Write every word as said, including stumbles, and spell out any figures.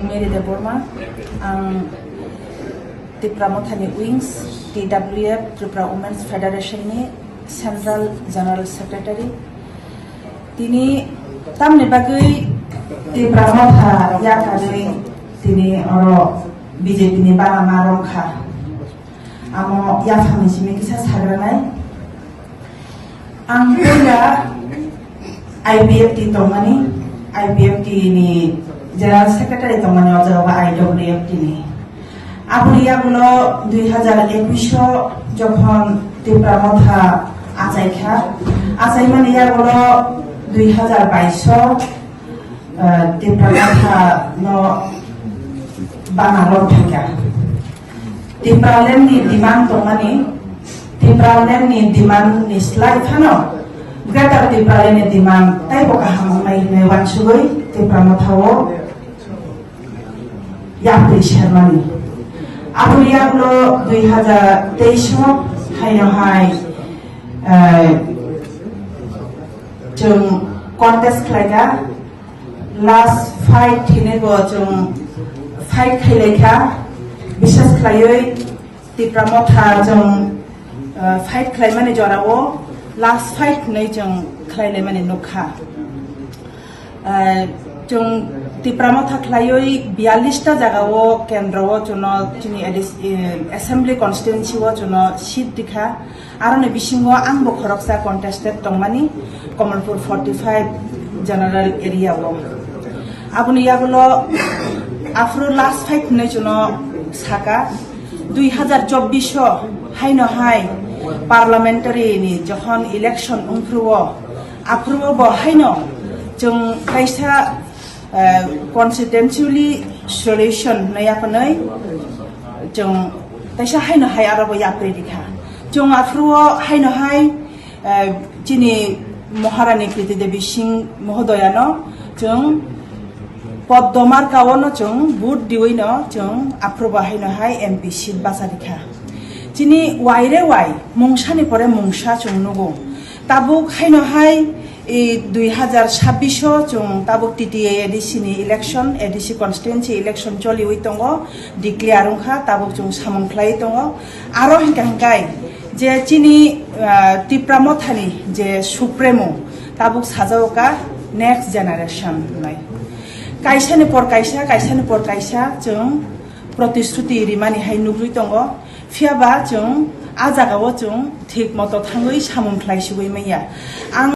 Mary Debbarma, ang Tipra Mothani Wings, T W F, Tripura Women's Federation ni Central General Secretary. Tini tamni bagwi Tipra Motha yakarwi tini oro B J P ni bana ma rwkha. Amo yaphangni simi kisa sagranai. Ang puila I P F T tongmani, I P F T ni General Secretary tongmani, o jaga I W F T ni. Aboni yagulo dui hazar ekush o jokhon Tipra Motha achaikha, achaimani yagulo dui hazar bais o, eh, Tipra Motha no bana rok thangkha. Tipraland ni demand tongmani, Tipraland ni demand ni slai phano Greater Tipraland ni demand taibo kaham wngnai hinwi uansugwi Tipra Motha o yapri sermani. Aboni yagulo dui hazar teis o haino hai, eh, chwng contest khlaikha. Last fight hinwi bo chwng fight khailaikha, bisas khlaiwi Tipra Motha chwng, uh, fight khlaimani jorao last fight hinwi chwng khlailaimani nukha. Uh, chwng Tipra Motha khlaiwi biyallis ta jagao kendro o chwngno chini A D C, eh, assembly constituency o chwngno seat rikha. Aroni bisingo angbo khoroksa contested tongmani Kamalpur forty five general area o. Aboni yagulo aphuru last fight hinwi chwngno saka, dui hazar chobbish o haino hai parliamentary ni jokhon election wngphuru o, aphuru o bo haino chwng kaisa, eh, constituency solution hinwi yaphanwi chwng kaisa haino hai aro bo yapri rikha. Chwng aphuru o haino hai, eh, chini Maharani Kriti Devi Singh mohodoyano chwng poddo marka o no chwng vote diwi no chwng aphuru bo haino hai M P seat bacha rikha. Chini waire wai mungsani pore mungsa chwng nugo. Tabuk haino hai, e, dui hazar chabbish o chwng tabuk T T A A D C ni election, A D C constituency election choliwi tongo, declare wngkha, tabuk chwng samung khlaiwi tongo. Aro hinkha hinkhai je chini, ah, Tipra Mothani je supremo tabuk sajao ka next generation hinwi. Kaisani por kaisa, kaisani por kaisa chwng protishruti rimani hai nugwi tongo. Phiyaba chwng a jagao chwng thik moto thangwi samung khlai sugwi manya. Ang